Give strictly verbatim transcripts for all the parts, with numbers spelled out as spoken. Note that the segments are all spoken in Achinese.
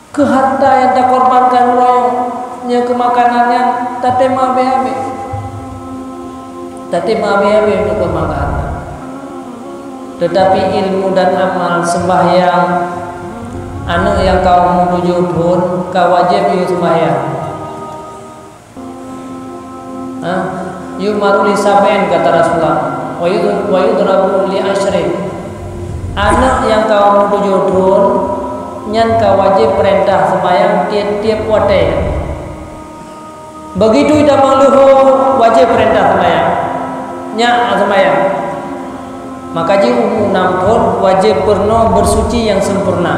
Keu harta nyang takorbankan uroe nyoe, nyoe keu makanan nyan, tatem habéh-habéh. Tatem habéh-habéh untuk korbankan harta. Teutapi ilmu dan amal, seumbahyang, aneuk nyang ka umu tujoh thon ka wajéb yue seumbahyang. Ha? Yu'maru li sab'in, kata Rasulullah. Wa yud-, wa yudrabu li asyrin. Aneuk nyang ka umu tujoh thon, nyan ka wajéb peurintah seumbahyang tieb-tieb watée. Begitu itamong leuho, wajéb peurintah seumbahyang. Nyak seumbahyang. Maka jih umu nam thon wajéb peurunoe beusuci nyang sempurna.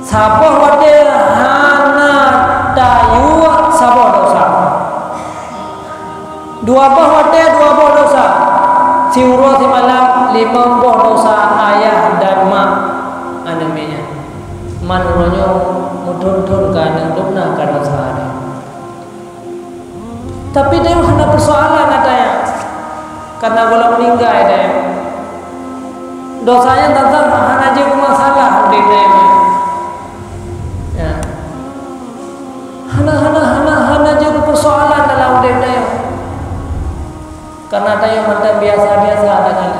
Saboh watée hana tayue saboh desya. Dua boh watée dua boh desya. Siuroe simalam limong boh desya ayah dan mak aneuk miet nyan. Man uroe nyoe meuthon-thon ka aneuk lôn na ka desya lé. Tapi tanyoe hana peusoalan ata nyan, karena gohlom meuninggai tanyoe. Desya nyan teuntang hana jeuet keu masalah udeb tanyoe. Ya. Hana, hana, hana, hana jeuet keu peusoalan dalam udeb tanyoe. Karena tanyoe mantong biasa-biasa ata nyan.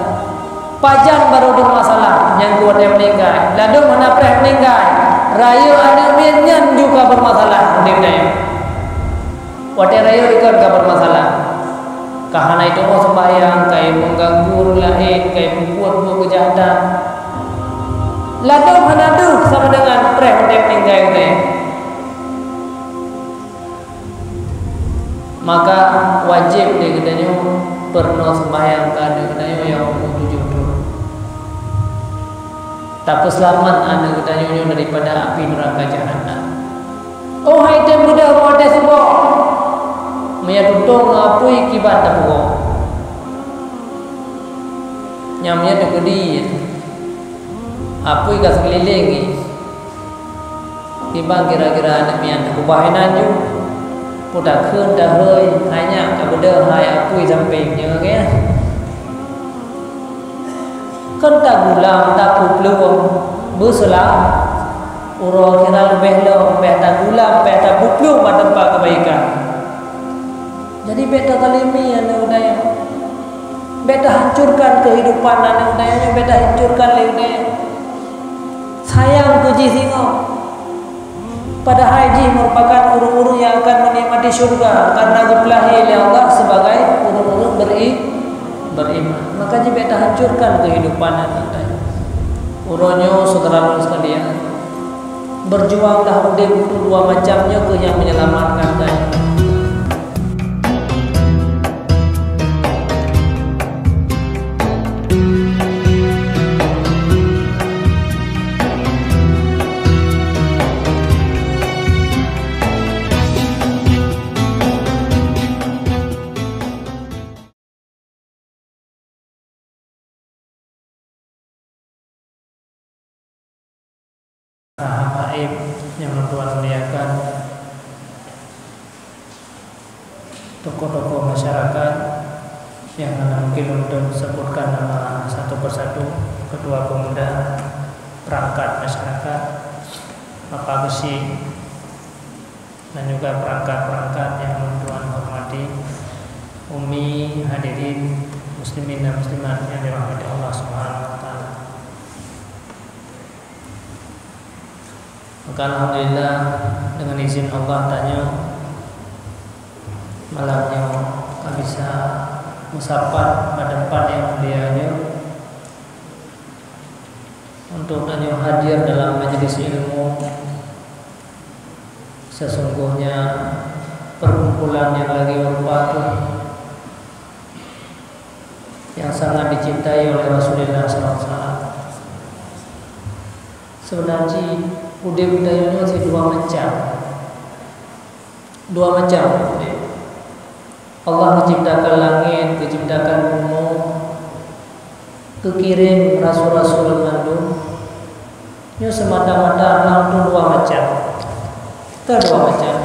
Pajan barô bermasalah nyang keu watée meuninggai. Ladôm hana preh meuninggai, rayeuk aneuk miet nyan juga bermasalah udeb tanyoe. Watée rayeuk ikot ka bermasalah. Ka hana itu'oh seumbahyang, ka mengganggu ureuëng laén, ka peubuet buet keujahatan. Ladôm hana deuh sama dengan preh udeb meuninggai udeb. Maka wajéb lé geutanyoe peurunoe seumbahyang keu aneuk geutanyoe nyang umu tujoh thon. Tapeuseulamat aneuk geutanyoe nyoe daripada api neuraka jahanam. Oh hai tem beudôh watée suboh, meunyo tutong ngon apui kiban tapeugoe. Nyang meunyo teukeudi apui ka seukeulileng jih. Timbang kira-kira aneuk miet teukeubah inan ju, peue takheun tahôi, hai nyak ka beudôh hai apui sampéng nyoe keu. Kon tagulam, tapeuplueng, beuseulamat. Uroe kira leubeh lom, bèk tagulam, bèk tapeuplueng bak teumpat keubaikan. Jadi bèk tazalimi aneuk geutanyoe. Bèk tahancurkan keuhidupan aneuk geutanyoe, bèk tahancurkan lé geutanyoe. Sayang keu jih singoh. Padahai jih merupakan ureuëng-ureuëng nyang akan menikmati syurga karena geupeulahé lé Allah sebagai ureuëng-ureuëng beri-, beriman. Maka jih bèk tahancurkan keuhidupan aneuk geutanyoe. Uroe nyoe, syedara lôn sekalian, berjuanglah udeb untuk dua macam nyoe keuh nyang menyelamatkan tanyoe. Hamba gaib nyang lôn tuan muliakan, tokoh-tokoh masyarakat nyang hana mungkin lôn sebutkan nama satu persatu, ketua pemuda, perangkat masyarakat, Bapak Geuchik, dan juga perangkat-perangkat nyang lôn tuan hormati, umi, hadirin, muslimin dan muslimat nyang dirahmati Allah Subhanahu wa Taala. Maka alhamdulillah, dengan izin Allah tanyoe malam nyoe ka bisa meusapat bak teumpat nyang mulia nyoe untuk tanyoe hadir dalam majlis ilmu. Sesungguhnya perkumpulan nyang lagèe rupa tu nyang sangat dicintai oleh Rasulullah sallallahu alaihi wasallam. Seubeuna jih udeb tanyoe nyoe cit dua macam. Dua macam udeb. Allah geuciptakan langét, geuciptakan bumoe, geukirém rasul-rasul mandum. Nyoe seumata-mata lam tu dua macam. Ka dua macam.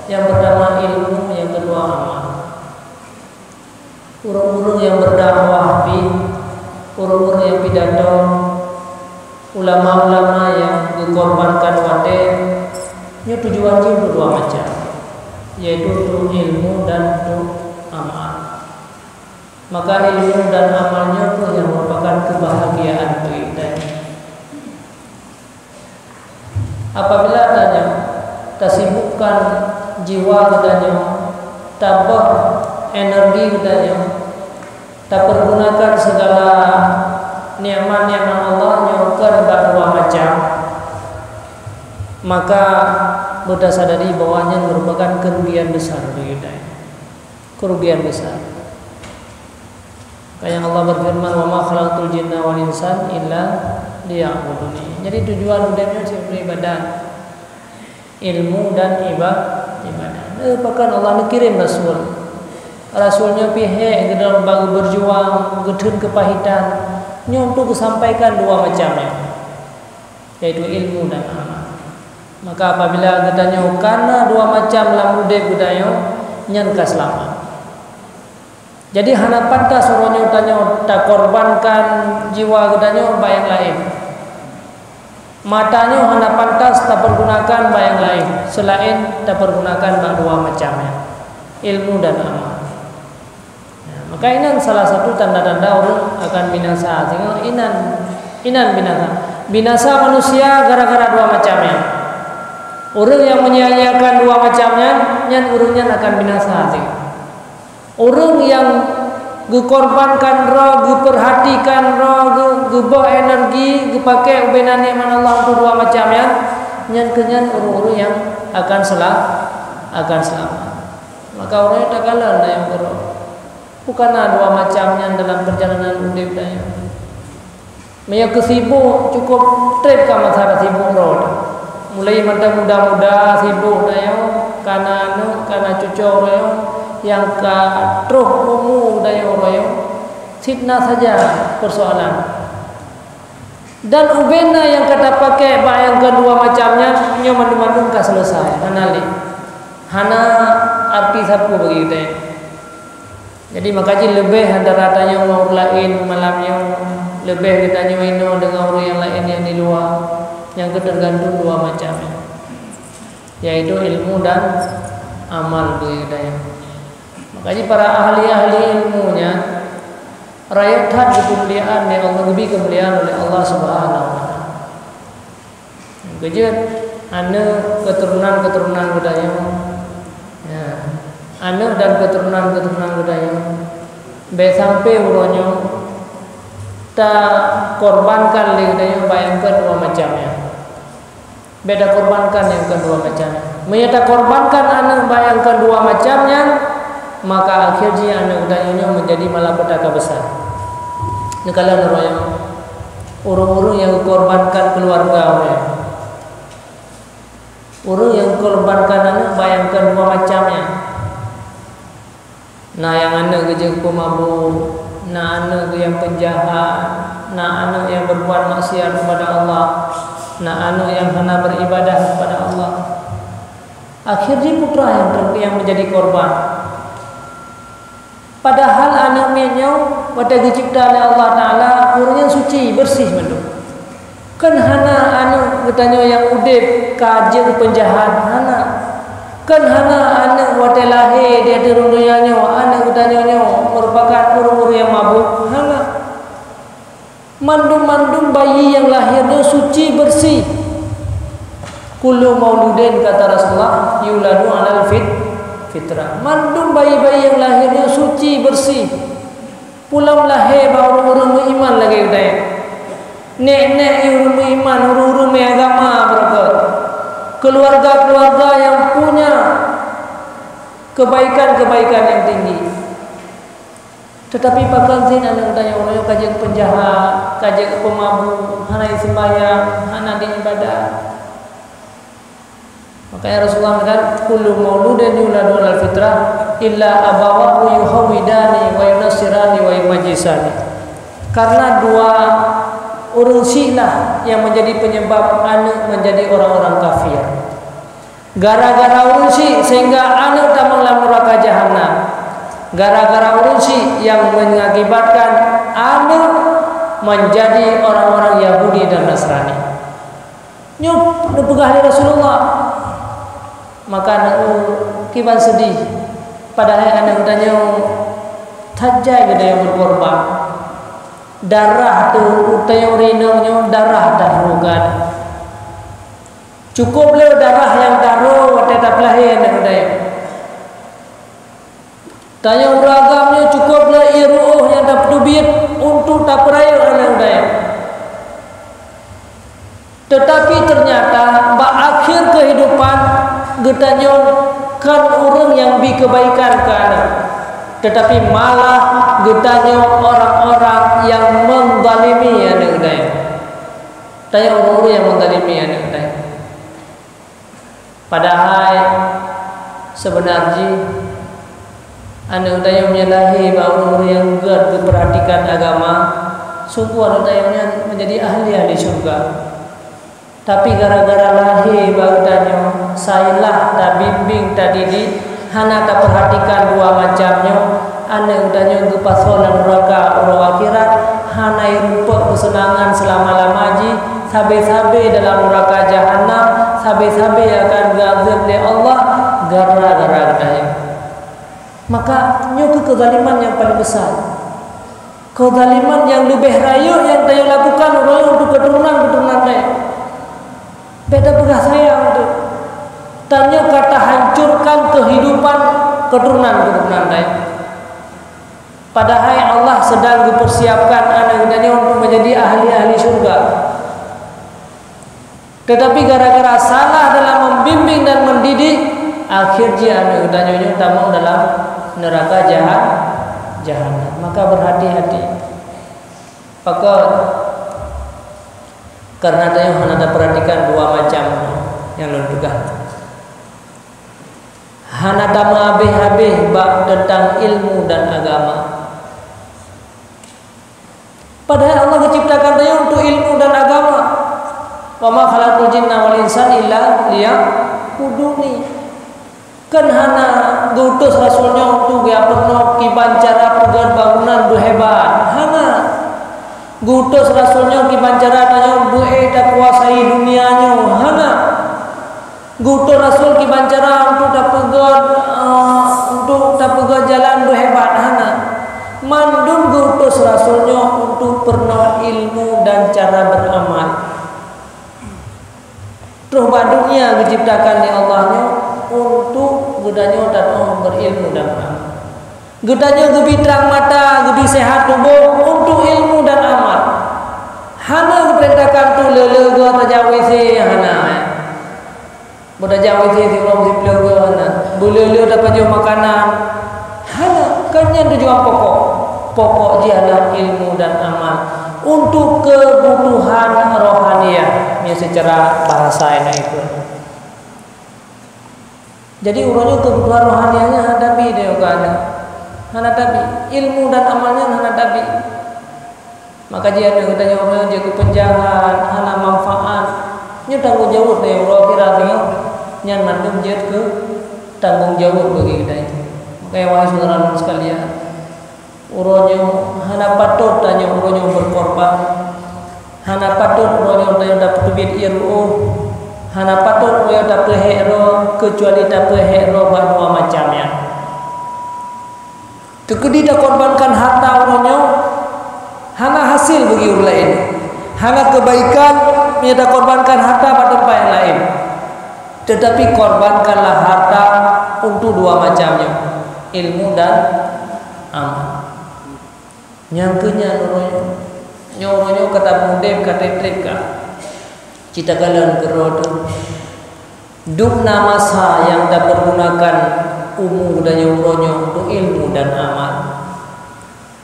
Nyang peurtama ilmu, nyang keudua amal. Ureuëng-ureuëng nyang berdakwah pih, ureuëng-ureuëng nyang pidato, Ulama-ulama nyang geukorbankan watée nyoe tujuan jih untuk dua macam, yaitu untuk ilmu dan untuk amal. Maka ilmu dan amal nyoe kheueh nyang merupakan keubahgiaan untuk geutanyoe. Apabila tanyoe tasibukkan jiwa geutanyoe, taböh energi geutanyoe, tapeurgunakan sigala nikmat-nikmat Allah nyoe keu bak dua macam, maka beutasadari bahwa nyan meurupakan keurugian besar bagi geutanyoe. Keurugian besar. Kayak Allah berfirman, "Wa ma khalaqtul jinna wal insan illa liya'buduni." Jadi tujuan udeb nyoe cit beribadat, ilmu dan iba-, ibadat. Eh, bahkan Allah neukirim rasul. Rasul nyoe pih hék geudalam bak geuberjuang, geutheun keupahitan. Nyoe untuk geusampaikan dua macam nyoe, yaitu ilmu dan amal. Maka apabila geutanyoe kana dua macam lam udeb geutanyoe, nyan ka seulamat. Jadi hana pantas uroe nyoe tanyoe takorbankan jiwa geutanyoe bak nyang laén. Mata nyoe hana pantas tapeurgunakan bak nyang laén, seulaén tapeurgunakan bak dua macam nyan, ilmu dan amal. Ya, maka inan salah satu tanda-tanda ureuëng akan binasa. Singoh inan, inan binasa. Binasa manusia gara-gara dua macam nyan. Ureuëng nyang menyia-nyiakan dua macam nyan, nyan ureuëng nyan akan binasa. Singoh ureuëng nyang geukorbankan droe, geupeurhatikan droe, geu-, geuböh energi, geupakée ubena nikmat Allah untuk dua macam nyan, nyan keuh nyan ureuëng-ureuëng nyang akan sela-, akan seulamat. Maka ureuëng nyan takalon dayah keudroe. Bukana dua macam nyan dalam peurjalanan udeb tanyoe. Meunyoe keu sibok, cukôp treb ka masa sibok droe. Mulai mantong muda-muda sibok tanyoe, kana aneuk, kana cucoe tanyoe, nyang ka troh umu tanyoe, tanyoe, cit na saja peusoalan. Dan ubena nyang ka tapakée bak nyang keudua macam nyan, nyoe mandum-mandum ka seuleusoe, hana lé. Hana arti sapeue bagi geutanyoe. Jadi, maka jih leubeh antara tanyoe ngon ureuëng laén malam nyoe, leubeh geutanyoe inoe deungon ureuëng nyang laén nyang di luwa, nyang keuteugantung dua macam nyan, yaitu ilmu dan amal bagi geutanyoe. Maka jih para ahli-ahli ilmu nyan rayeuk that geupeumuliaan lé Allah, geubi keumuliaan oleh Allah Subhanahu wa Taala. Keujeuet, aneuk keuturonan-keuturonan geutanyoe, ya, aneuk dan keuturonan-keuturonan geutanyoe, bék sampai uroe nyoe takorbankan lé geutanyoe bak nyang keudua macam nyan. Bék takorbankan nyang keudua macam nyan. Meunyoe takorbankan aneuk bak nyang keudua macam nyan, maka akhé jih aneuk geutanyoe nyoe meunjadi malapetaka besar. Neukalon uroe nyoe, ureuëng-ureuëng nyang geukorbankan keuluwarga ureuëng. Ureuëng nyang geukorbankan aneuk bak nyang keudua macam nyan. Na nyang aneuk geujeuet peumabök, na aneuk nyang peunjahat, na aneuk nyang beurbuat maksiat kepada Allah, na aneuk nyang hana beuribadah kepada Allah. Akhé jih putra nyang ter-, nyang meunjadi korban. Padahal aneuk miet nyoe watée geucebta lé Allah Taala, ureuëng nyan suci, beureuséh mandum. Kon hana aneuk geutanyoe nyang udeb ka jeuet peunjahat, hana. Kon hana aneuk watée lahé di ateueh rhueng donya nyoe, aneuk geutanyoe nyoe meurupakan ureuëng-ureuëng nyang mabök, hana. Mandum-mandum bayi nyang lahé nyoe suci beureuséh. "Kullu mauludin," kata Rasulullah, "yuladu alal fit-, fitrah." Mandum bayi-bayi nyang lahé nyoe suci beureuséh. Pulang lahé bak ureuëng-ureuëng meuiman lagée geutanyoe. Nek-nek ureuëng meuiman, ureuëng-ureuëng meuagama beureukat. Keuluwarga-keuluwarga nyang punya keubaikan-keubaikan nyang tinggi. Teutapi pakon sit aneuk geutanyoe uroe nyoe ka jeuet peunjahat, ka jeuet peumabök, hana jiseumbahyang, hana jiibadat. Makanya Rasulullah mengatakan, "Kullu mauludin yuladu alal fitrah, illa abawahu yuhawidani wa yunassirani wa yumajjisani." Karena dua ureuëng syiek lah yang menjadi penyebab aneuk menjadi orang-orang kafir. Gara-gara ureuëng syiek sehingga aneuk tamong lam nuraka jahanam. Gara-gara ureuëng syiek yang mengakibatkan aneuk menjadi orang-orang Yahudi dan Nasrani. Nyoe neupeugah lé Rasulullah. Maka na ureuëng kiban seudeh, padahai aneuëk geutanyoe that jai geutanyoe meukorban. Darah teuh, geutanyoe rinong nyoe darah teuh rugan. Cukup le darah nyang taro watée tapeulahé aneuëk geutanyoe. Tanyoe ureuëng agam nyoe cukup le ié ruôh nyang tapeuteubiet untuk tapeurayeuk aneuëk geutanyoe. Teutapi teunyata bak akhé keuhidupan geutanyoe kon ureuëng nyang bi keubaikan keu aneuëk, teutapi malah geutanyoe orang-orang nyang meuzalimi aneuëk geutanyoe. Tanyoe ureuëng-ureuëng nyang meuzalimi aneuëk geutanyoe. Padahai seubeuna jih aneuëk geutanyoe meunyoe lahé bak ureuëng-ureuëng nyang gét geupeurhatikan agama, sungguh aneuëk geutanyoe nyan meunjadi ahli-ahli syeuruga. Tapi gara-gara lahé bak geutanyoe salah tabimbéng, tadidik, hana tapeurhatikan dua macam nyoe, aneuëk geutanyoe geupasoe lam nuraka uroe akhirat, hana irumpok keuseunangan seulama-lama jih, sabe-sabe dalam nuraka jahanam, sabe-sabe akan geuazeueb lé Allah gara-gara geutanyoe. Maka nyoe kheueh keuzaliman nyang paleng besar. Keuzaliman nyang leubeh rayeuk nyang tanyoe lakukan uroe nyoe untuk keuturonan-keuturonan laén. Bék tapeugah sayang tu. Tanyoe ka tahancurkan keuhidupan keuturonan-keuturonan laén. Padahai Allah sedang geupersiapkan aneuëk geutanyoe untuk menjadi ahli-ahli syurga. Teutapi gara-gara salah dalam membimbing dan mendidik, akhé jih aneuëk geutanyoe nyoe tamong dalam neuraka jahan-, jahanam. Maka berhati-hati. Pakon? Karena tanyoe hana tapeurhatikan dua macam nyang lôn peugah. Hana tameuhabéh-habéh bak teuntang ilmu dan agama. Padahai Allah geuciptakan tanyoe untuk ilmu dan agama. "Wa ma khalaqtul jinna wal insa illa liya'buduni." Kan hana geuutus Rasul nyoe untuk geupeurunoe kiban cara peugét bangunan beuhebat. Hana. Geuutus Rasul nyoe kiban cara tanyoe beuék takuasai dunia nyoe. Hana. Geuutus Rasul kiban cara untuk tapeugét, eh, untuk tapeugét jalan beuhebat, hana. Mandum geuutus Rasul nyoe untuk peurunoe ilmu dan cara beuramal. Troh bak dunia geuciptakan lé Allah nyoe untuk geutanyoe tatu'oh beurilmu dan beramal. Geutanyoe geubi trang mata, geubi seuhat tuboh untuk ilmu dan amal. Hana geupeurintahkan tu le-le goe tajak W C, hana. Beutajak W C sigoe siplôh goe, hana. Beule-le tapajoh makanan, hana. Kon nyan tujuan pokok. Pokok jih adalah ilmu dan amal untuk keubutuhan rohaniah, nyan seucara bahasa Indonesia. Jadi, uroe nyoe keubutuhan rohani nyan hana tabi deh, bukan? Hana tabi. Ilmu dan amal nyan hana tabi. Maka jih aneuëk geutanyoe uroe nyoe jeuet keu peunjahat, hana manfaat. Nyoe tanggong jaweueb nyoe uroe akhirat nyoe. Nyan mandum jeuet keu tanggong jaweueb bagi geutanyoe. Maka, ya, wahai syedara lôn sekalian, uroe nyoe hana patot tanyoe uroe nyoe beukorban. Hana patot uroe nyoe tanyoe tapeuteubiet ié ruôh. Hana patot uroe nyoe tapeuhék droe, keucuali tapeuhék droe bak dua macam nyan. Teukeudi takorbankan harta uroe nyoe, hana hasé bagi ureuëng laén. Hana keubaikan meunyoe takorbankan harta bak teumpat nyang laén. Teutapi korbankanlah harta untuk dua macam nyoe, ilmu dan amal. Nyang keu nyan uroe nyoe, nyoe uroe nyoe ka tamudeb ka treb-treb ka. Ci takalon keudroe teuh. Dub na masa nyang tapeurgunakan umu geutanyoe uroe nyoe untuk ilmu dan amal.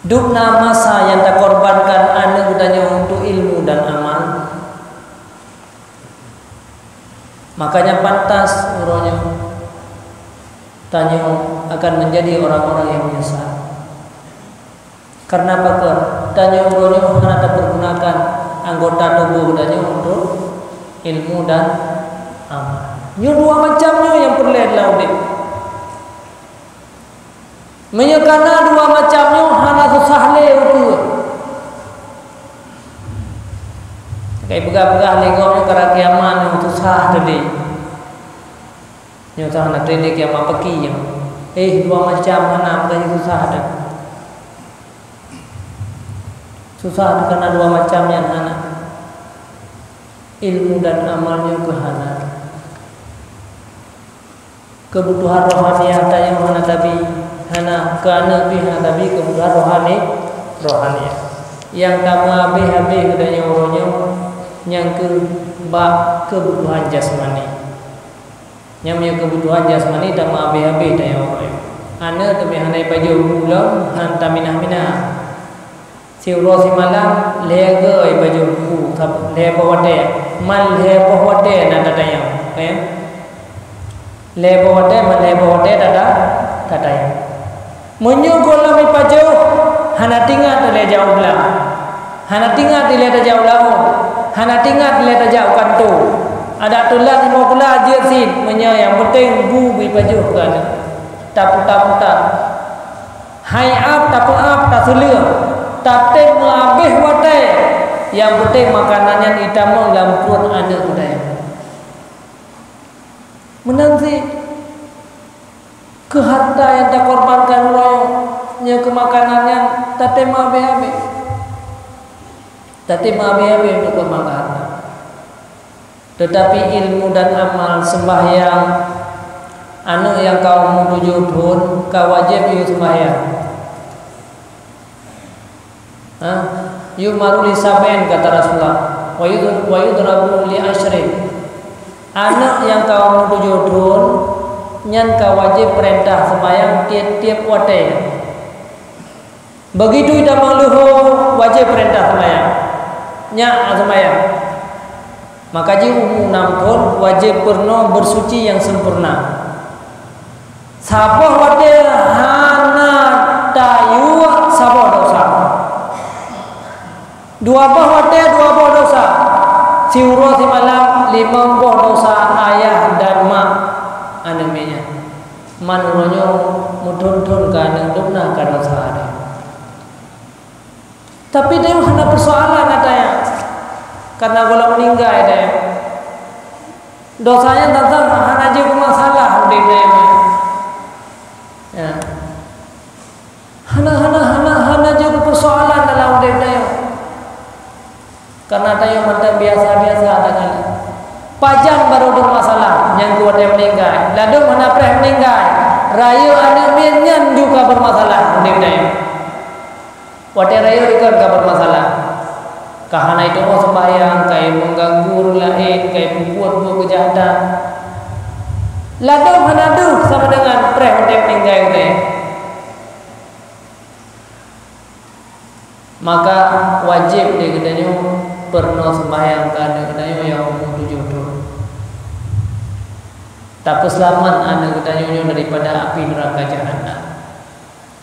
Dub na masa nyang takorbankan aneuëk geutanyoe untuk ilmu dan amal. Makanya pantas uroe nyoe tanyoe akan menjadi orang-orang yang menyesal. Karena pakon? Tanyoe uroe nyoe hana tapeurgunakan anggota tuboh tanyoe untuk ilmu dan amal. Nyoe dua macam nyoe nyang peureulée lam udeb. Meunyoe kana dua macam nyoe hana susah lé ukeue. Hai peugah-peugah lé gob nyoe karena kiamat nyoe susah teuh lé. Nyoe susah na teuh lé kiamat paki nyoe. Eh, dua macam hana, bukan susah teuh. Susah teuh karena dua macam nyan hana. Ilmu dan amal nyoe keuh hana. Keubutuhan rohaniah tanyoe hana tabi, hana keu aneuk pih hana tabi keubutuhan rohani, rohaniah. Nyang tameuabéh-abéh geutanyoe uroe nyoe nyang keuh bak keubutuhan jasmani. Nyang meunyoe keubutuhan jasmani tameuabéh-abéh tanyoe uroe nyoe. Aneuk teumé hana ipajoh bu lom, han taminah-minah. Siuroe simalam lhèe goe ipajoh bu, sab-, lhèe boh watèe. Man lhèe boh watèe na tatanyong, ya. Lhèe boh watèe, man lhèe boh watèe tata-, tatanyong. Meunyoe gohlom ipajoh, hana teuingat ilèe jak u blang. Hana teuingat ilèe tajak u laôt. Hana teuingat ilèe tajak u kantô. Adak teulat lima blah jeuet cit, meunyoe nyang peunteng bu beu ipajoh keu aneuk. Taputa-puta. Hai ap, tapeuap, taseuleueng, tatem meuabéh watèe, nyang peunteng makanan nyan itamong lam pruet aneuk geutanyoe. Meunan cit, keu harta nyang takorbankan uroe nyoe, nyoe keu makanan nyan tatem meuabéh-abéh. Tatem meuabéh-abéh takorbankan harta. Teutapi ilmu dan amal, seumbahyang, aneuk nyang ka umu tujoh thon ka wajéb yue seumbahyang. Ha? Yu'maru li sab'in, kata Rasulullah, wa yud-, wa yudrabu li asyrin. Aneuk nyang ka umu tujoh thon nyan ka wajéb peurintah seumbahyang tieb-tieb watèe. Begitu itamong leuho, wajéb peurintah seumbahyang. Nyak seumbahyang. Maka jih umu nam thon wajéb peurunoe beusuci nyang sempurna. Saboh watèe hana tayue saboh desya. Dua boh watèe dua boh desya. Siuroe simalam limong boh desya ayah dan mak aneuk miet nyan. Man uroe nyoe meuthon-thon keu aneuk dum na ka desya deh. Tapi tanyoe hana peusoalan ata nyan. Karena gohlom meuninggai deh. Desya nyan teuntang hana jeuet keu masalah udeb tanyoe. Ya. Hana, hana, hana, hana jeuet keu peusoalan dalam udeb tanyoe. Karena tanyoe mantong biasa-biasa takalon. Pajan barô beumasalah, nyang keu watèe meuninggai. Ladôm hana preh meuninggai, rayeuk aneuk miet nyan ju ka beumasalah udeb tanyoe. Watèe rayeuk ikon ka beumasalah. Ka hana itu'oh seumbahyang, ka imeuganggu ureueng laén, ka ipeubuet buet keujahatan. Ladôm hana deuh sama dengan preh watèe meuninggai ureueng. Maka wajéb lé geutanyoe peurunoe seumbahyang keu aneuk geutanyoe nyang umu tujoh thon. Tapeuseulamat aneuk geutanyoe nyoe daripada api neuraka jahanam.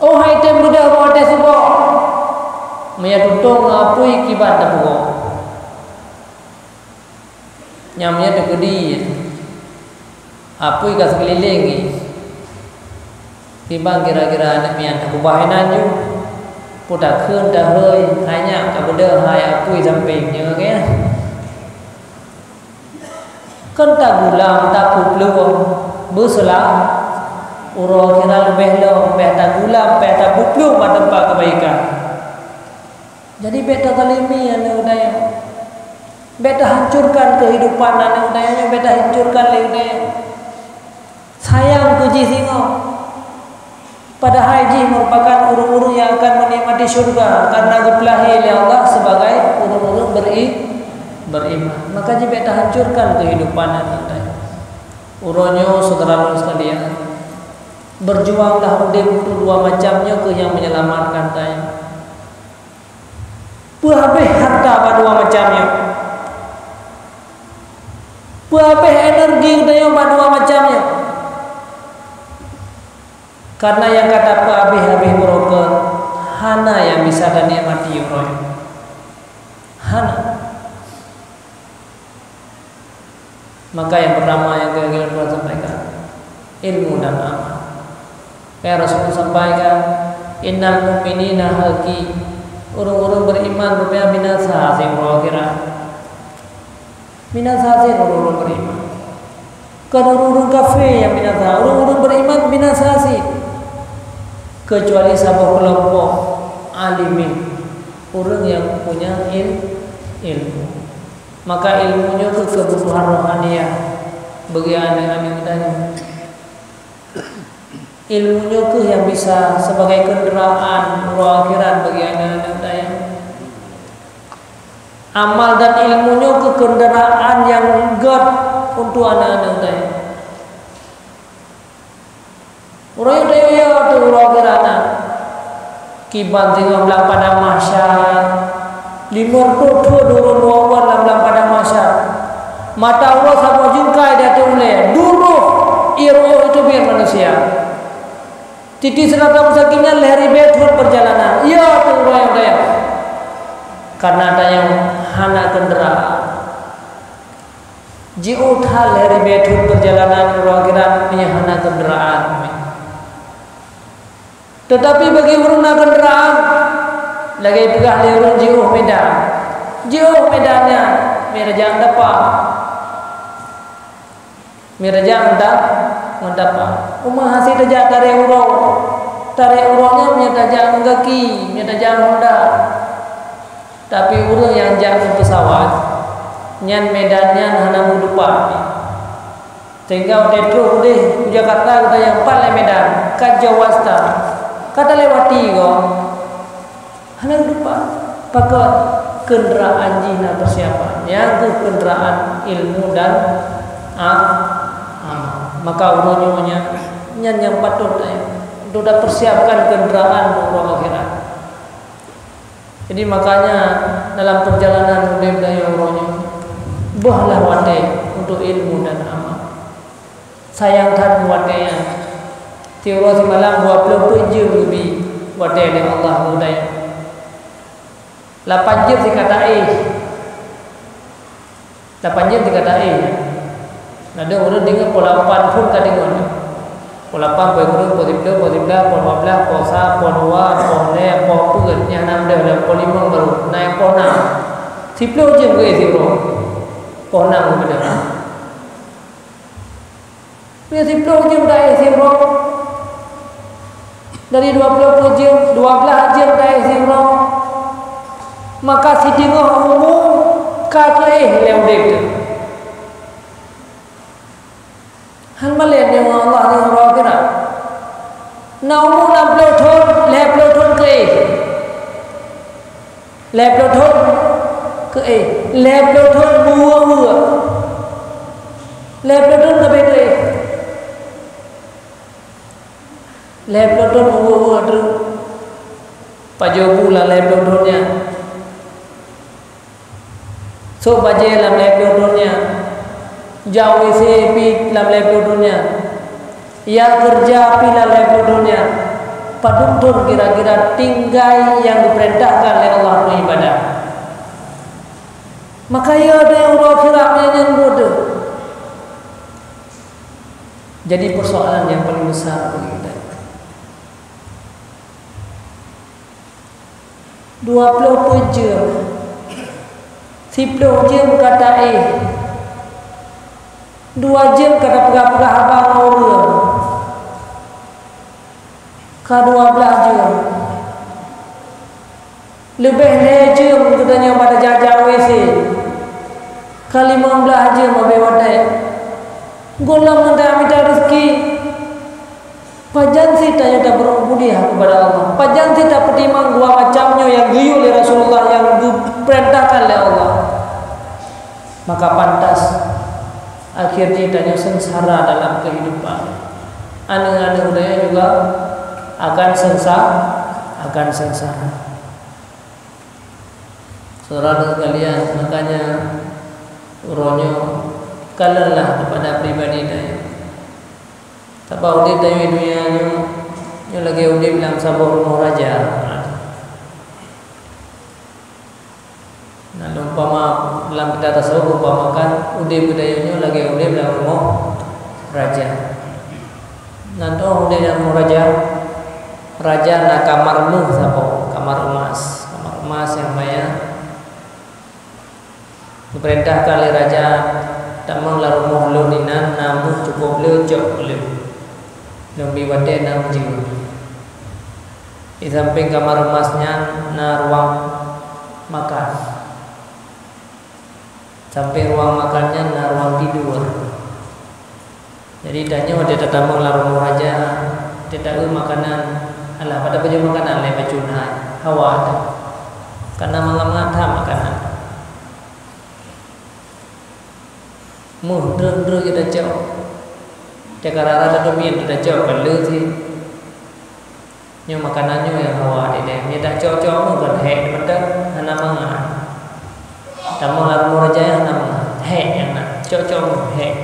Oh hai tem beudôh bak watèe suboh, meunyo tutong ngon apui kiban tapeugoe. Nyang meunyo teukeudi, apui ka seukeulileng jih. Timbang kira-kira aneuk miet takeubah inan ju. Peue takheun tahôi, hai nyak ka beudôh hai apui sampéng nyoe keu. Kon tagulam, tapeuplueng, beuseulamat. Uroe kira leubeh lom, bèk tagulam, bèk tapeuplueng bak teumpat keubaikan. Jadi bèk tazalimi aneuk geutanyoe. Bèk tahancurkan keuhidupan aneuk geutanyoe, bèk tahancurkan lé geutanyoe. Sayang keu jih singoh. Padahai jih meurupakan ureueng-ureueng nyang akan meunikmati syeuruga karena geupeulahé lé Allah sibagai ureueng-ureueng beri-, beriman. Maka jih bèk tahancurkan keuhidupan aneuk geutanyoe. Uroe nyoe syedara lôn sekalian, berjuanglah udeb untuk dua macam nyoe keuh nyang menyelamatkan tanyoe. Peue habéh harta bak dua macam nyoe? Peue habéh energi geutanyoe bak dua macam nyoe? Karena nyang ka tapeuhabéh-habéh uroe keu, hana nyang bisa tanikmati uroe nyoe. Hana. Maka nyang pertama nyang keu lôn sampaikan, ilmu dan amal. Kaya Rasul sampaikan, "Innal mu'minina halki." Ureueng-ureueng beriman rupanya binasa siuroe akhirat. Binasa cit ureuëng-ureuëng beriman. Kon ureuëng-ureuëng kafé nyang binasa, ureuëng-ureuëng beriman binasa cit. Keucuali saboh keulompok alimin, ureuëng nyang punya il-, ilmu. Maka ilmu nyoe keuh keubutuhan rohaniah bagi aneuëk-aneuëk tanyoe. Ilmu nyoe keuh nyang bisa sebagai kenderaan uroe akhirat bagi aneuëk-aneuëk tanyoe. Amal dan ilmu nyoe keuh kenderaan nyang gét untuk aneuëk-aneuëk tanyoe. Uroe nyoe tanyoe ya teuh uroe akhirat na. Kiban singoh lam padang mahsyar. Limong reutôh thon ureuëng meuwoe lam, lam padang mahsyar. Mata uroe saboh jeungkai di ateueh ulée, duroh ie reuôh teubiet manusia. Tieb-tieb sirata mustaqim nyan lhée ribée thon peurjalanan. Ya teuh uroe nyoe tanyoe. Kareuna tanyoe hana kenderaan. Jiôh that lhée ribée thon peurjalanan uroe akhirat meunyoe hana kenderaan. Teutapi bagi ureuëng na kenderaan, lagée peugah lé ureuëng jiôh Medan. Jiôh Medan nyan, meunyoe tajak ngon tapa. Meunyoe tajak ngon ta-, ngon tapa. Uma hase tajak tarek uroe. Tarek uroe nyan meunyoe tajak ngon gaki, meunyoe tajak ngon Honda. Tapi ureuëng nyang jak ngon peusawat, nyan Medan nyan hana meudupat. Sehingga watée troh udeh u Jakarta, gata nyang pat lé Medan, ka jauh wasta, ka talewati goe. Hana meudupat. Pakon? Kenderaan jih na persiapan. Nyang keuh kenderaan ilmu dan a-, amal. Maka uroe nyoe nyan, nyan nyang patôt, eh, untuk tapersiapkan kenderaan untuk uroe akhirat. Jadi, makanya dalam perjalanan udeb tanyoe uroe nyoe, bohlah watée untuk ilmu dan amal. Sayang that watée nyan. Siuroe simalam dua ploh peuet jeuem geubi watée lé Allah keu tanyoe. Lapan jeuem sikata éh. Lapan jeuem tingkat taéh. Na deuh ureuëng deungoe poh lapan phon ka deungoe. Poh lapan, poh sikureueng, poh siplôh, poh siblaih, poh dua blaih, poh sa, poh dua, poh lhée, poh peuet, nyan na deuh lom poh limong baru, na nyang poh nam. Siplôh jeuem geuéh siuroe. Poh nam geubeudôh. Meunyoe siplôh jeuem taéh siuroe, dari dua ploh peuet jeuem, dua blaih jeuem taéh siuroe, maka siteungoh umu ka keuéh lé udeb teuh. Hán malée nyoe Allah nyoe uroe akhirat. Na umu nam ploh thon, lhée ploh thon keuéh. Lhée ploh thon keuéh, lhée ploh thon meuweueh-weueh. Lhée ploh thon leubeh keuéh. Lhée ploh thon meuweueh-weueh treuk. Pajoh bu lam lhée ploh thon nyan. Sôk bajée lam lhée ploh thon nyan. Jak WC pih lam lhée ploh thon nyan. Ya keureuja pih lam lhée ploh thon nyan. Padub thon kira-kira tinggai nyang geupeurintahkan lé Allah untuk ibadah. Maka ya deh uroe akhirat nyan buet deh. Jadi persoalan yang paling besar bagi kita. Dua ploh peuet jeuem. Siplôh jeuem ka taéh. Dua jeuem ka tapeugah-peugah haba ngon ureuëng. Ka dua blaih jeuem. Leubeh lhée jeuem geutanyoe bak tajak-jak WC. Ka limong blaih jeuem abéh watée. Gohlom meuta-mita reuzeuki. Pajan cit tanyoe tabeurôh budiah keupada Allah? Pajan cit tapeutimang dua macam nyoe nyang geuyue lé Rasulullah nyang geupeurintahkan lé Allah? Maka pantas akhé jih tanyoe seungsara dalam keuhidupan. Aneuëk-aneuëk geutanyoe juga akan seungsa-, akan seungsara. Saudara sekalian, makanya uroe nyoe kalonlah keupada pribadi tanyoe. Sabab udeb tanyoe donya nyoe, nyoe lagée udeb lam saboh rumoh raja. Nah, umpama lam kitab tasawuf, umpamakan udeb geutanyoe nyoe lagée udeb lam rumoh raja. Nah, toh udeb lam rumoh raja, raja na kamar méuh saboh, kamar emas, kamar emas nyang maya. Geupeurintahkan lé raja, "Tamong lam rumoh lôn inan na meuh cukôp le cok le. Lôn bi watée nam jeuem. Di sampéng kamar emas nyan na ruang makan. Sampéng ruang makan nyan na ruang tidur." Jadi tanyoe watée tatamong lam rumoh raja, watée taeu makanan, alah, pat tapajoh makanan lé bacut hai, hawa teuh. Kana mangat-mangat that makanan. Meuh dreueng-dreueng tacok. Teuka rara teubiet tacok, ka le cit. Nyoe makanan nyoe nyang hawa deh. Nyoe tacok-cok meuh kon hék mantong, hana mangat. Tamong lam rumoh raja hana mangat. Hék nyang na. Cok-cok meuh hék.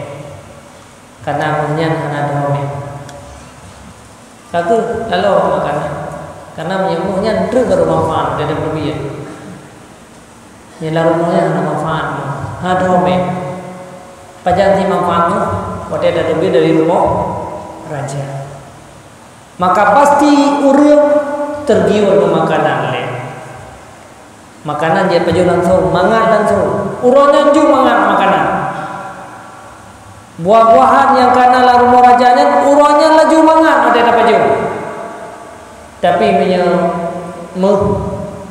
Kana meuh nyan hana dhoe mé. Ka kheueh laloe makanan. Kana meunyoe meuh nyan dreueng ka manfaat, dada peubiet. Nyan lam rumoh nyan hana manfaat meuh. Hana dhoe mé. Pajan cit manfaat meuh? Watée tateubiet dari rumoh raja. Maka pasti ureuëng tergiur ngon makanan lé. Makanan jeuet pajoh langsong, mangat langsong. Uroe nyan ju mangat makanan. Buah-buahan nyang kana lam rumoh raja nyan, uroe nyan laju mangat watée tapajoh. Tapi meunyoe meuh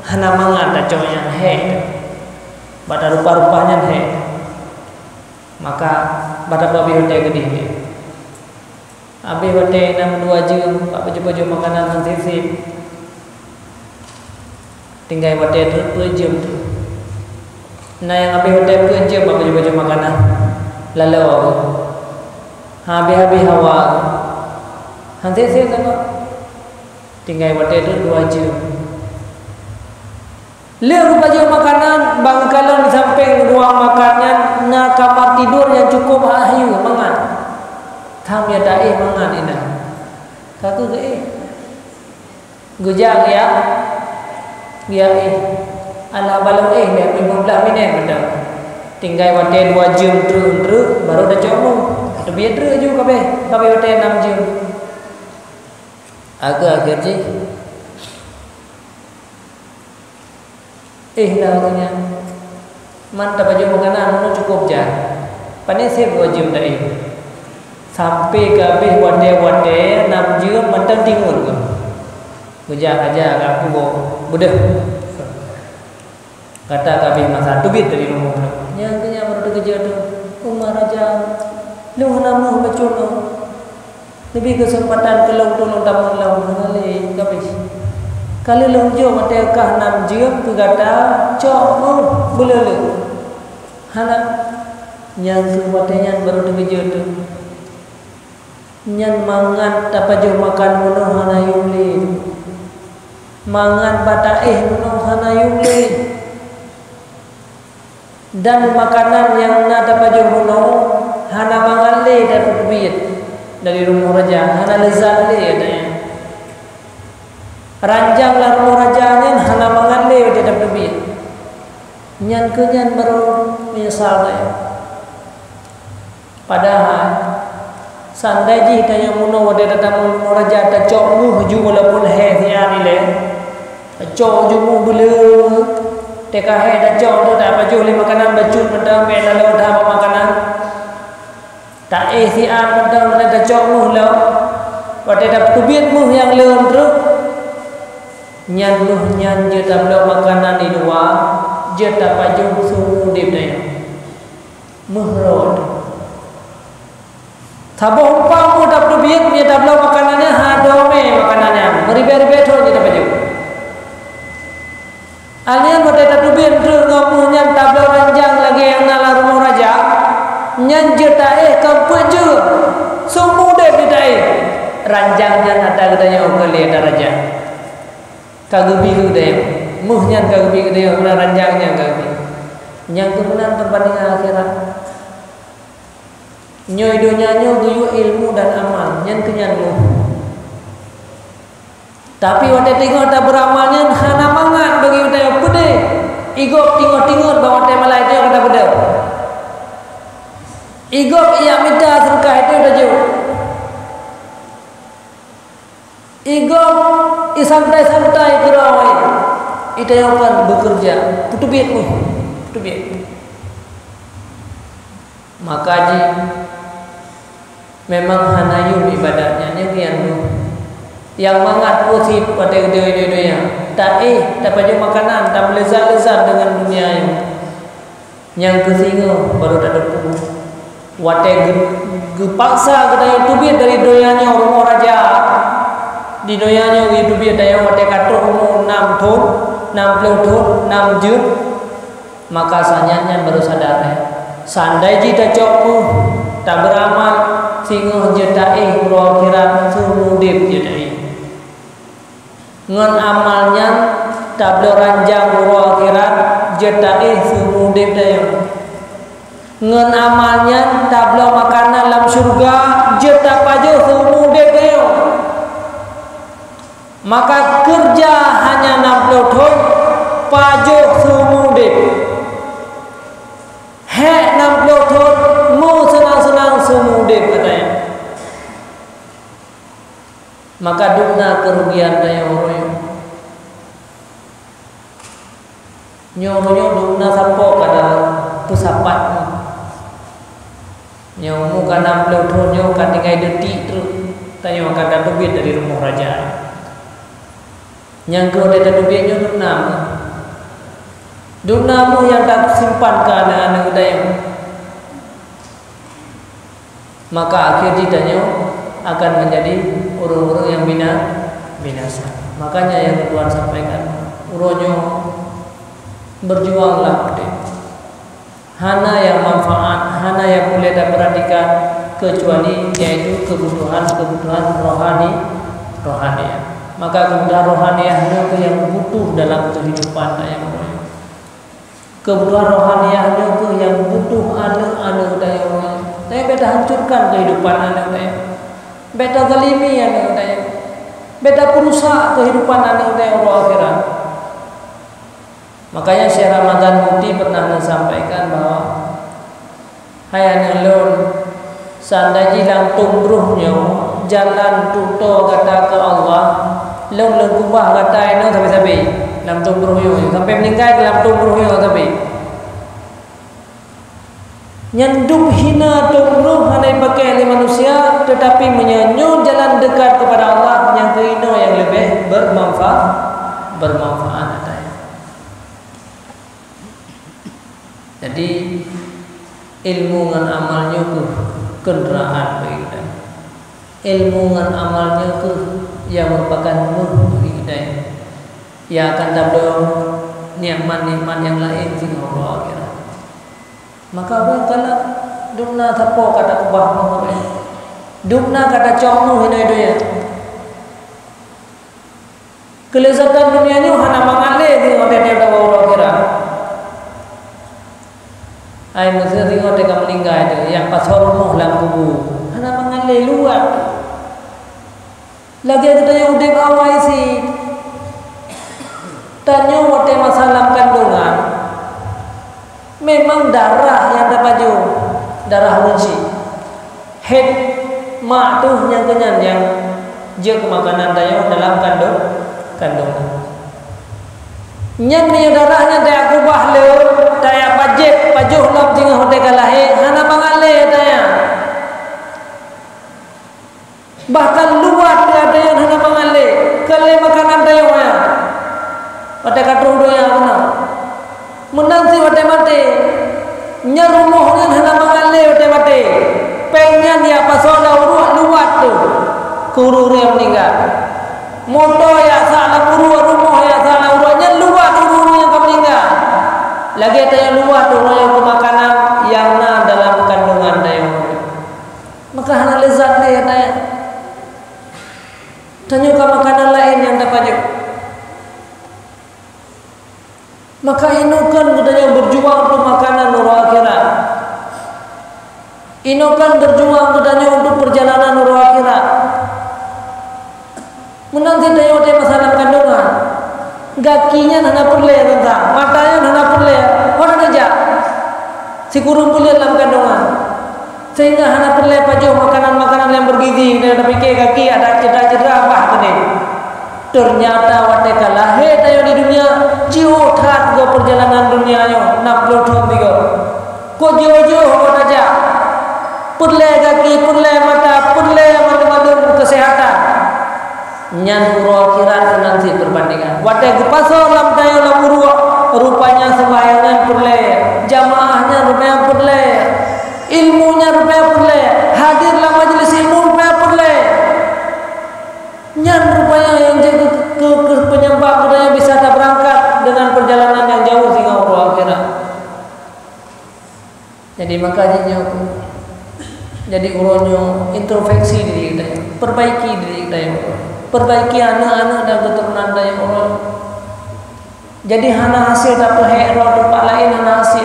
hana mangat tacok nyan hék, bak tarupa-rupa nyan hék, maka bak tapajoh watée geudeh nyan. Abéh watée nam dua jeuem bak pajoh-pajoh makanan han sép-sép. Tinggai watée treuk peuet jeuem treuk. Na nyang abéh watée peuet jeuem bak pajoh-pajoh makanan. Laloe geuh. Habéh-habéh hawa geuh. Han sép-sép sagoe. Tinggai watée treuk dua jeuem. Lheueh geupajoh makanan, bak geukalon di sampéng ruang makan nyan na kamar tidur nyang cukôp hayeu mangat. Tham ya taéh mangat inan. Ka kheueh geuéh. Geujak geujak, geujak éh. Alah balom éh lé, lima belas minét mantong. Tinggai watée dua jeuem treuk-treuk, barô tacok meuh. Teubiet treuk ju ka abéh, ka abéh watée nam jeuem. Akhé-akhé jih, éh lah ureuëng nyan. Man tapajoh makanan, meunoe cukôp jak. Pané sép dua jeuem taéh. Sampoe ka abéh watée-watée nam jeuem mantong tingot geuh. Geujak aja ka pugoe beudeuh. Gata ka abéh masa teubiet dari rumoh nyoe. Nyang keu nyan meureuti keujeuet tu, "Uma raja, lôn hana meuh bacut nyoe. Leubeh keuseumpatan keu lôn tulông tamong lom hana lé kabéh. Ka lheueh lôn jok watée kah nam jeuem keu gata, cok meuh beuleuleuk." Hana, nyang keu watée nyan barô teukeujot teuh. Nyan mangat tapajoh makan meunoe hana yum lé. Mangat bak taéh meunoe hana yum lé. Dan makanan nyang na tapajoh meunoe hana mangat lé tateubiet dari rumoh raja, hana leuzat lé katanya. Ranjang lam rumoh raja nyan hana mangat lé watée tateubiet. Nyan keuh nyan barô meunyeusal gaya. Padahai, seundai jih tanyoe meunoe watée tatamong rumoh raja tacok meuh ju walaupun hék siat ilée, tacok ju meuh beuleuleuk, teuka hék tacok tu tapajoh lé makanan bacut mantong bék laloe that bak makanan. Taéh siat mantong dan tacok meuh lom, watée tateubiet meuh nyang lom treuk, nyan meuh nyan jeuet tabloe makanan di luwa, jeuet tapajoh seumeu udeb tanyoe. Meuh rot. Saboh umpang meuh tateubiet, meunyoe tabloe makanan nyan, ha, dhoe mé makanan nyan. Meuribée-ribée thon jeuet tapajoh. Alheuh watée tateubiet treuk ngon meuh nyan tabloe ranjang lagée nyang na lam rumoh raja, nyan jeuet taéh kon peuet jeuem. Seumeu udeb jeuet taéh. Ranjang nyan atra geutanyoe keu lé atra raja. Ka geubi keu geutanyoe. Meuh nyan ka geubi keu geutanyoe, meunan ranjang nyan ka geubi. Nyang keu meunan peubandingan akhirat. Nyoe donya nyoe geuyue ilmu dan amal, nyan keuh nyan meuh. Tapi watée teungoh tabeuramal nyan hana mangat bagi geutanyoe peudeh. Igob tingot-tingot bak watée malai nyoe ka tabeudôh. Igob iyak mita seungkah itu tajok. Igob isantai-santai keudroe. Itayong kan beukeureuja. Peuteubiet meuh. Peuteubiet. Maka jih memang hana yum ibadat nyan, nyan nyang deuh. Nyang mangat peue sit watée geutanyoe di donya. Taéh, tapajoh makanan, tameulezat-lezat deungon dunia nyoe. Nyang keusingoh barô tateupeue. Watée geu-, geupaksa geutanyoe teubiet dari donya nyoe rumoh raja. Di donya nyoe geuteubiet tanyoe watée ka trok umu nam thon, nam ploh thon, nam jeuet. Maka saat nyan barô sadar, eh, seundai jih tacok méuh, tabeuramal, singoh jeuet taéh uroe akhirat, seumeu udeb jeuet taéh. Ngon amal nyan tabloe ranjang uroe akhirat, jeuet taéh seumeu udeb tanyoe. Ngon amal nyan tabloe makanan lam syeuruga, jeuet tapajoh seumeu udeb tanyoe. Maka keureuja hanya nam ploh thon, pajoh seumeu udeb. Hék nam ploh thon, meuseunang-seunang seumeu udeb, katanya. Maka dum na keurugian tanyoe uroe nyoe. Nyoe uroe nyoe dum na sapo ka tapeusapat nyoe. Nyoe umu ka nam ploh thon nyoe ka tinggai deutik treuk, tanyoe ka tateubiet dari rumoh raja. Nyang keu watée tateubiet nyoe dum na méuh. Dum na méuh nyang tasimpan keu aneuëk-aneuëk geutanyoe. Maka akhé jih tanyoe akan menjadi ureuëng-ureuëng nyang bina-, binasa. Makanya nyang Tuhan sampaikan, uroe nyoe berjuanglah udeb. Hana nyang manfaat, hana nyang puléh tapeuratikan, keucuali yaitu keubutuhan-keubutuhan rohani, rohaniah. Maka keubutuhan rohaniah nyoe keuh nyang butuh dalam keuhidupan tanyoe. Keubutuhan rohaniah nyoe keuh nyang butuh aneuëk-aneuëk tanyoe. Tapi bék tahancurkan keuhidupan aneuëk tanyoe. Bék tazalimi aneuëk tanyoe. Bék tapeurusak keuhidupan aneuëk tanyoe uroe akhirat. Makanya Syekh Ramadan Buti pernah menyampaikan bahwa, "Hai aneuëk lôn, seundai jih lam tueng broh nyoe jalan tutoe gata keu Allah, lôn lôn keubah gata inoe sabe-sabe lam tueng broh nyoe, sampai meuninggai lam tueng broh nyoe sabe." Nyan dum hina tueng broh hana jipakék lé manusia, teutapi meunyoe nyoe jalan dekat keupada Allah, nyan keuh inoe nyang leubeh beumanfa-, beumanfaat ata nyan. Jadi, ilmu ngon amal nyoe keuh keundraan bagi geutanyoe. Ilmu ngon amal nyoe keuh nyang meurupakan méuh bagi geutanyoe, nyang akan tabloe nikmat-nikmat nyang laén singoh uroe akhirat. Maka ureuëng galak dum na sapo ka takeubah méuh, dum na ka tacok méuh inoe donya. Keuleuzatan dunia nyoe hana mangat lé singoh teutab uroe akhirat. Ai meuseu singoh teuka meuninggai teuh, nyang pasoe rumoh lam kubu, hana mangat lé luwat. Lagée geutanyoe udeb awai sit. Tanyoe watée masa lam kandongan, memang darah nyang tapajoh, darah ureuëng syik. Hét mak teuh nyang keuh nyan nyang jeuet keu makanan tanyoe dalam kandong-, kandongan. Nyan meunyoe darah nyan tajak keubah lé, tajak pajéb, pajoh lom singoh watée ka lahé, hana mangat lé tanyoe. Bahkan luwat gata nyan hana mangat lé, keu lé makanan tanyoe nyan. Watée ka troh donya keunoe. Meunan cit watée maté, nyan rumoh nyan hana mangat lé watée maté. Péng nyan jak pasoe lam uruek luwat teuh keu ureuëng-ureuëng nyang meuninggai. Moto jak sak lam uruek, rumoh jak sak lam uruek, nyan luwat ureuëng-ureuëng nyang ka meuninggai. Lagée tanyoe luwat ureuëng nyang keu makanan nyang na dalam kandongan tanyoe. Maka hana leuzat lé gata nyan. Tanyoe ka makanan laén nyang tapajoh. Maka inoe kheun geutanyoe beujuang untuk makanan uroe akhirat. Inoe kheun beujuang geutanyoe untuk peurjalanan uroe akhirat. Meunan cit tanyoe watée masa lam kandongan, gaki nyan hana peureulée teuntang, mata nyan hana peureulée, hana neujak sikureueng buleuen lam kandongan, sehingga hana peureulée pajoh makanan-makanan nyang bergizi, dan tapike gaki adak cedera-cedera bah keudeh. Teunyata watée ka lahé tanyoe di dunia, jiôh that goe peurjalanan dunia nyoe, nam ploh thon sigoe. Kok jiôh-jiôh goe tajak, Peureulée gaki, peureulée mata, peureulée mandum-mandum keuseuhatan. Nyan uroe akhirat keunan cit peubandingan. Watée geupasoe lam tanyoe lam uruek, rupanya seumbahyang nyan peureulée, jamaah nyan rupanya peureulée, ilmu nyan rupanya peureulée, hadir lam majelis ilmu rupanya peureulée. Nyan rupanya nyang jeuet keu, keu, keu peunyebab geutanyoe bisa tabeurangkat deungon peurjalanan nyang jauh singoh uroe akhirat. Jadi maka jih nyoe, jadi uroe nyoe introspeksi diri geutanyoe, perbaiki diri geutanyoe, perbaiki aneuëk-aneuëk dan keuturonan tanyoe uroe nyoe. Jadi hana hasé tapeuhék droe teumpat laén, hana hasé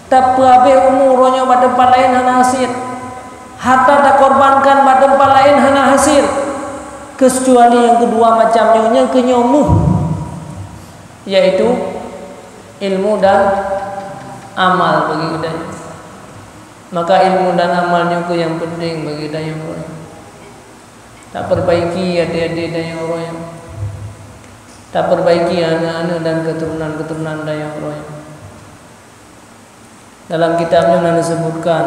tapeuhabéh umu uroe nyoe bak teumpat laén, hana hasé harta takorbankan bak teumpat laén, hana hasé, keucuali nyang keudua macam nyoe, nyang keunyoe méuh, yaitu ilmu dan amal bagi geutanyoe. Maka ilmu dan amal nyoe keuh nyang peunteng bagi geutanyoe uroe nyoe. Taperbaiki até-até tanyoe uroe nyoe. Taperbaiki aneuëk-aneuëk dan keuturonan-keuturonan tanyoe uroe nyoe. Dalam kitab nyoe na neuseubutkan,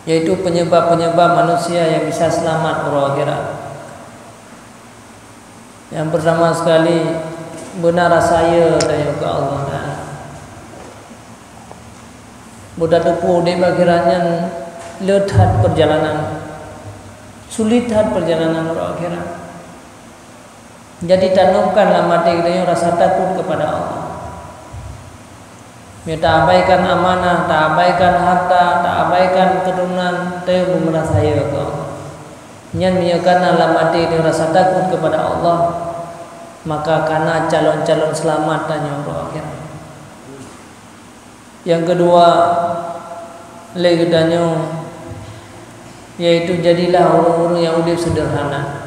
yaitu penyebab-penyebab manusia nyang bisa seulamat uroe akhirat. Nyang peurtama sekali, beuna rasa yö tanyoe keu Allah Taala. Beutateupeue udeb akhirat nyan le that peurjalanan, sulet that peurjalanan uroe akhirat. Jadi, tanamkan lam até geutanyoe rasa takot kepada Allah. Meunyoe taabaikan amanah, taabaikan harta, taabaikan keuturonan, tanyoe beumeurasa yö keu Allah. Nyan meunyoe kana lam até geutanyoe rasa takot kepada Allah, maka kana calon-calon seulamat tanyoe uroe akhirat. Nyang keudua lé geutanyoe, yaitu jadilah ureuëng-ureuëng nyang udeb seudeurhana,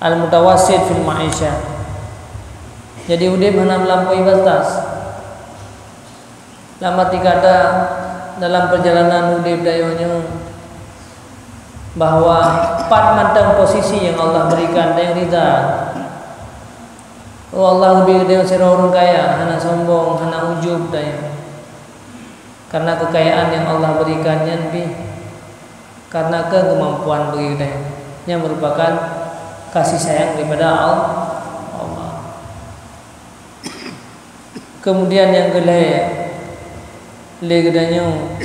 al-mutawassit fil ma'isyah. Jadi udeb hana meulampaui batas. Lam arti kata, dalam peurjalanan udeb tanyoe nyoe, bahwa pat mantong posisi nyang Allah berikan, tanyoe rida. Oh Allah geubri geutanyoe sidroe ureuëng kaya, hana sombong, hana ujub tanyoe. Karena kekayaan nyang Allah berikan nyan pih karena keukeumampôan bagi geutanyoe. Nyan meurupakan kasih sayang daripada Al-, Allah. Kemudian nyang keulhée lé geutanyoe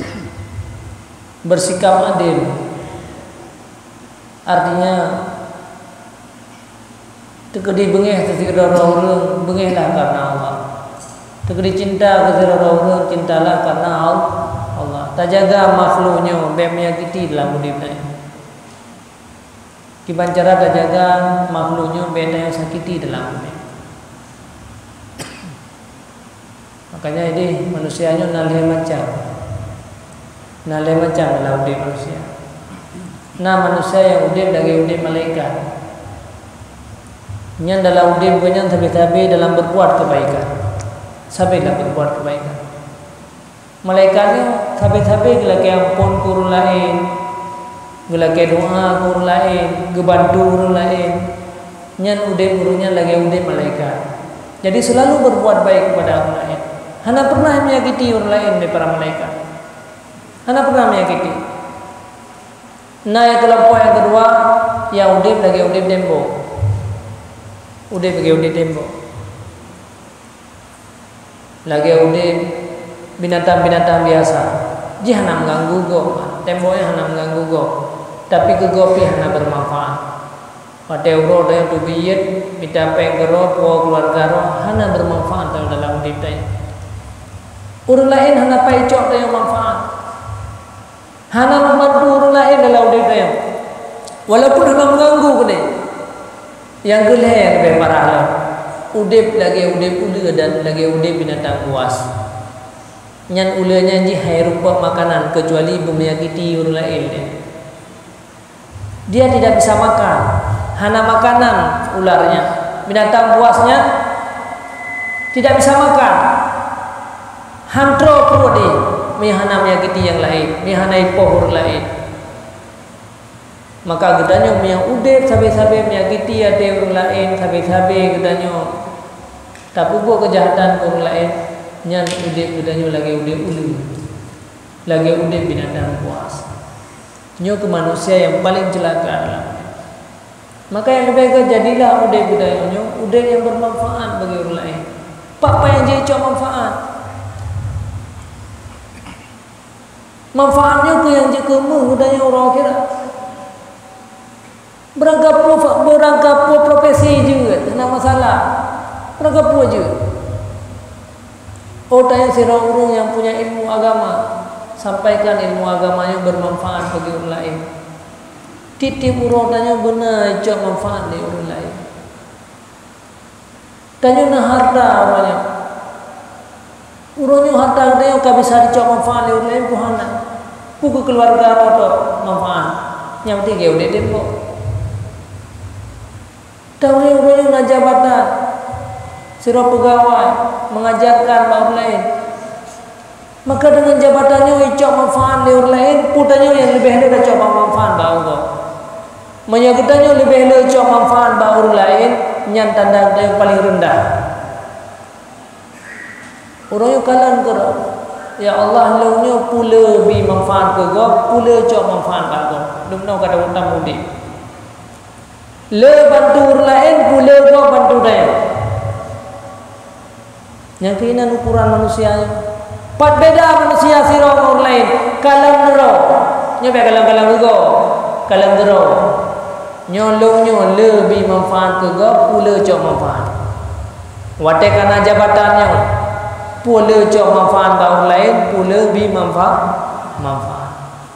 bersikap adil. Artinya, teukeudi beungéh keu sidroe ureuëng, beungéhlah karena Allah. Teukeudi cinta keu sidroe ureuëng, cintalah karena Al-, Allah. Tajaga makhluk nyoe bék menyakiti dalam udeb tanyoe. Kiban cara tajaga makhluk nyoe bék tanyoe sakiti dalam udeb. Makanya ideh manusia nyoe na lhée macam. Na lhée macam dalam udeb manusia. Na manusia nyang udeb lagée udeb malaikat. Nyan dalam udeb geuh nyan sabe-sabe dalam berbuat kebaikan. Sabe dalam berbuat kebaikan. Malaikat nyoe sabe-sabe geulakée amphon keu ureuëng laén, geulakée doá keu ureuëng laén, geubantu ureuëng laén. Nyan udeb ureuëng nyan lagée udeb malaikat. Jadi, selalu berbuat baik kepada orang lain. Hana pernah menyakiti ureuëng laén lé para malaikat. Hana pernah menyakiti. Na nyang kelompok nyang keudua, nyang udeb lagée udeb tembok. Udeb lagée udeb tembok. Lagée udeb binatang-binatang biasa. Jih hana meuganggu gob, tembok nyan hana meuganggu gob. Tapi keu gob pih hana bermanfaat. Watée uroe tanyoe teubiet, mita péng keudroe, puwoe keuluwarga droe, hana bermanfaat dalam udeb tanyoe. Ureuëng laén hana pai cok tanyoe manfaat. Hana membantu ureuëng laén dalam udeb tanyoe. Walaupun hana meuganggu keudeh. Nyang keulhée nyang leubeh parah lom, udeb lagée udeb uleue dan lagée udeb binatang buas. Nyan uleue nyan jih hai rumpok makanan keucuali beumenyakiti ureuëng laén. Dia tidak bisa makan, hana makanan ularnya. Binatang buasnya tidak bisa makan. Hán troh pruet jih, meunyoe hana menyakiti nyang laén, meunyoe hana ipoh ureuëng laén. Maka geutanyoe meunyoe udeb sabe-sabe menyakiti até ureuëng laén, sabe-sabe geutanyoe tapeubuet keujahatan keu ureuëng laén, nyan udeb geutanyoe lagée udeb uleue. lagée udeb binatang buas. Nyoe keuh manusia nyang paleng ceulaka dalam. Maka nyang leubeh gét jadilah udeb geutanyoe nyoe udeb nyang beumanfaat bagi ureuëng laén. Peue-peue nyang jeuet cok manfaat. Manfaat nyoe keuh nyang jeuet keu meuh geutanyoe uroe akhirat. Beurangkapeue, beurangkapeue profesi jeuet, hana masalah. Beurangkapeue jeuet. Oh, tanyoe sidroe ureuëng nyang punya ilmu agama, sampaikan ilmu agama nyoe beumanfaat bagi ureuëng laén. Tieb-tieb uroe tanyoe beuna icok manfaat lé ureuëng laén. Tanyoe na hareuta uroe nyoe. Uroe nyoe hareuta geutanyoe ka bisa jicok manfaat lé ureuëng laén peue hana. Peue keu keuluwarga droe manfaat. Nyang penting gét udeb teumbok. Tanyoe uroe nyoe na jabatan, sidroe peugawai, mengajarkan bak ureuëng laén. Maka deungon jabatan nyoe icok manfaat lé ureuëng laén, peue tanyoe nyang leubeh le tacok manfaat bak Allah. Meunyoe geutanyoe leubeh le cok manfaat bak ureuëng laén, nyan tanda geutanyoe paleng reundah. Uroe nyoe kalon keudroe, "Ya Allah, lôn nyoe peue le bi manfaat keu gob, peue le cok manfaat bak gob." Dumnoe ka tapeugah udeb. Le bantu ureuëng laén, peue le gob bantu tanyoe. Nyang keuh inan ukuran manusia nyoe. Pat beda manusia sidroe ngon ureuëng laén, kalon keudroe. Nyoe bèk kalon-kalon keu gob, kalon keudroe. Nyoe lôn nyoe le bi manfaat keu gob, peue le cok manfaat. Watèe ka na jabatan nyoe, peue le cok manfaat bak ureuëng laén, peue le bi manfa-, manfaat.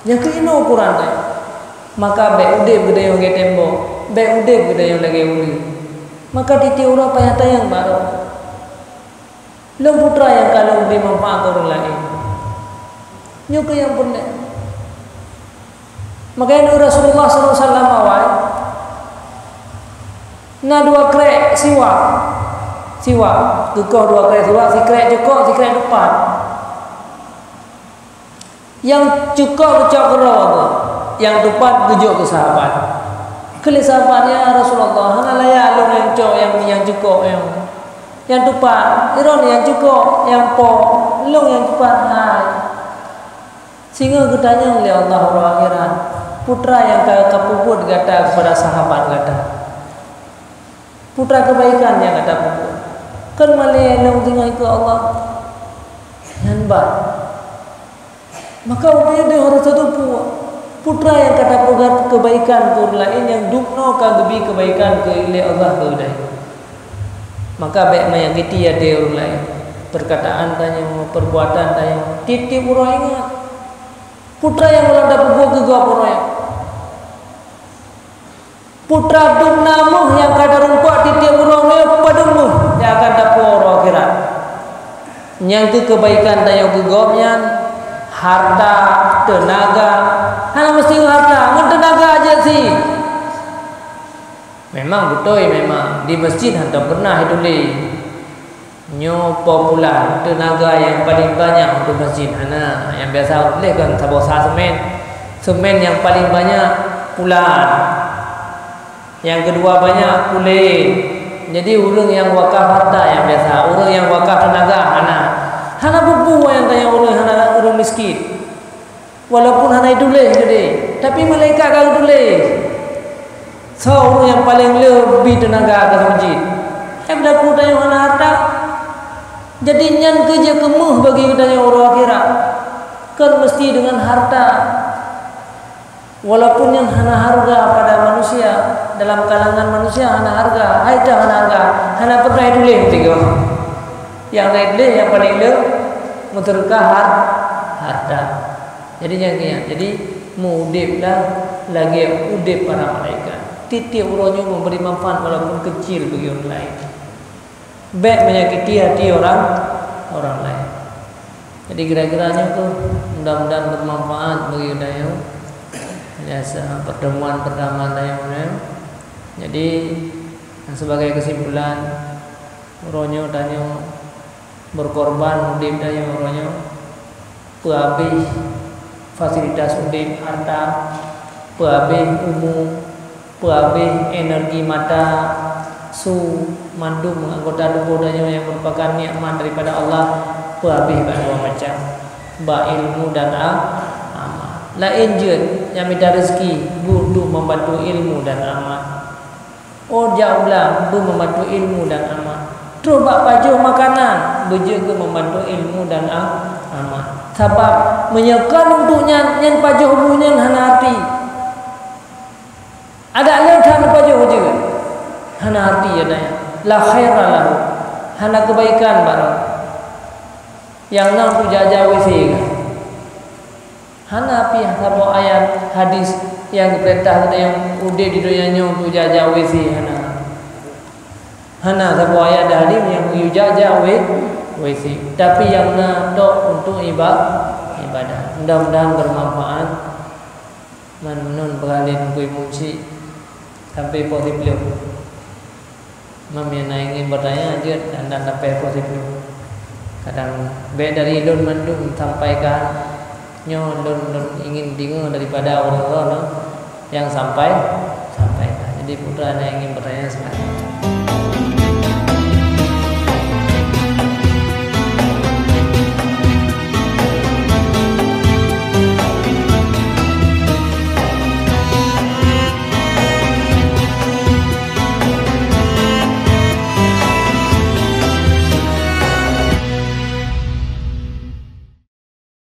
Nyang keuh inoe ukuran tanyoe. Maka bèk udeb geutanyoe lagèe tembok, bèk udeb geutanyoe lagèe uleue. Maka tieb-tieb uroe payah tanyong bak droe. Lôn peue nyang ka lôn bri manfaat keu ureuëng laén. Nyoe keuh nyang peureulèe. Makanya Rasulullah sallallahu alaihi wasallam awai na dua krek siwak. Siwak, geukoh dua krek siwak, sikrek cukôk, sikrek teupat. Nyang cukôk geucok keudroe, nyang teupat geujok keu sahabat. Kheun lé sahabat, "Ya Rasulullah, hana layak lôn nyang cok nyang, nyang cukôk nyoe. Nyang teupat, droeneuh nyang cukôk, nyang po, lôn nyang teupat hai." Singoh geutanyong lé Allah uroe akhirat, "Peue nyang ka, ka peubuet gata keupada sahabat gata? Peue kebaikan nyang gata peubuet?" Kheun malèe lôn singoh keu Allah, "Nyan bah." Maka ubé deuh harôh tateupeue, peue nyang ka tapeubuet kebaikan keu ureuëng laén nyang dumnoe ka geubri kebaikan keu lé Allah keu geutanyoe. Maka bèk menyakiti até ureuëng laén. Perkataan tanyoe, perbuatan tanyoe, tieb-tieb uroe ingat, peue nyang ulôn tapeubuet keu gob uroe nyoe. Peue dum na meuh nyang ka tarumpok tieb-tieb uroe nyoe, padum meuh nyang akan tapuwoe uroe akhirat. Nyang keu kebaikan tanyoe keu gob nyan, harta, teunaga, hana meusti ngon harta, ngon teunaga jeuet cit. Memang beutôi, memang di masjid hantom pernah ituléh. Nyoe po pulan teunaga nyang paleng banyak untuk masjid, hana. Nyang biasa tuléh kan saboh sa seumén. Seumén nyang paleng banyak pulan. Nyang keudua banyak pulen. Jadi ureuëng nyang wakaf harta nyang biasa, ureuëng nyang wakaf teunaga hana. Hana peue-peue nyang tanyoe ureuëng hana, ureuëng miskin. Walaupun hana ituléh keudéh, tapi malaikat ka geutuléh. Soe ureuëng nyang paleng le bi teunaga keu masjid? Nyang beudaku tanyoe hana harta. Jadi nyan keuh jeuet keu meuh bagi geutanyoe uroe akhirat. Kon meusti deungon harta. Walaupun nyan hana hareuga pada manusia, dalam kalangan manusia hana hareuga, hai teuh hana hareuga, hana pernah ituléh tigoe. Nyang na ituléh nyang paleng le meuseudeukah har-, harta. Jadi nyang ingat, jadi meuudeb lah lagèe udeb para malaikat. Tieb-tieb uroe nyoe meubri manfaat walaupun keucil bagi ureuëng laén. Bèk menyakiti hati orang, orang lain. Jadi kira-kira nyoe tu, mudah-mudahan bermanfaat bagi geutanyoe. Biasa pertemuan pertama tanyoe nyoe. Jadi sebagai kesimpulan, uroe nyoe tanyoe berkorban udeb tanyoe uroe nyoe. Peuhabéh fasilitas udeb, harta, peuhabéh umu, peuhabéh energi mata, su, mandum anggota tuboh tanyoe nyang merupakan nikmat daripada Allah, peuhabéh bak dua macam. bak ilmu dan a-, amal. Laén jeuet nyang mita rezeki beu untuk membantu ilmu dan amal. Oh, jak u blang beu membantu ilmu dan amal. Troh bak pajoh makanan, beujeuet keu membantu ilmu dan a-, amal. Sabab meunyoe kon untuk nyan, nyan pajoh beuh nyan hana arti. Adak lé that neupajoh jeuet, hana arti adak nyan. La khaira lahu, hana keubaikan barang. Nyang na untuk jak-jak WC kan. Hana piah saboh ayat hadis nyang geupeurintah geutanyoe udeb di donya nyoe untuk jak-jak WC, hana. Hana saboh ayat hadis nyang geuyue jak-jak we-, WC. Tapi nyang na tok untuk iba-, ibadah. Mudah-mudahan bermanfaat. Man meunun peuralin kui munci sampai poh siplôh. Mam nyang na ingin bertanya jeuet dan, dan sampai poh siplôh. Kadang bèk dari lôn mandum sampaikan nyoe lôn, lôn ingin deungoe daripada ureueng-ureueng nyang sampai, sampaikan. Jadi, putra nyang ingin bertanya, silakan.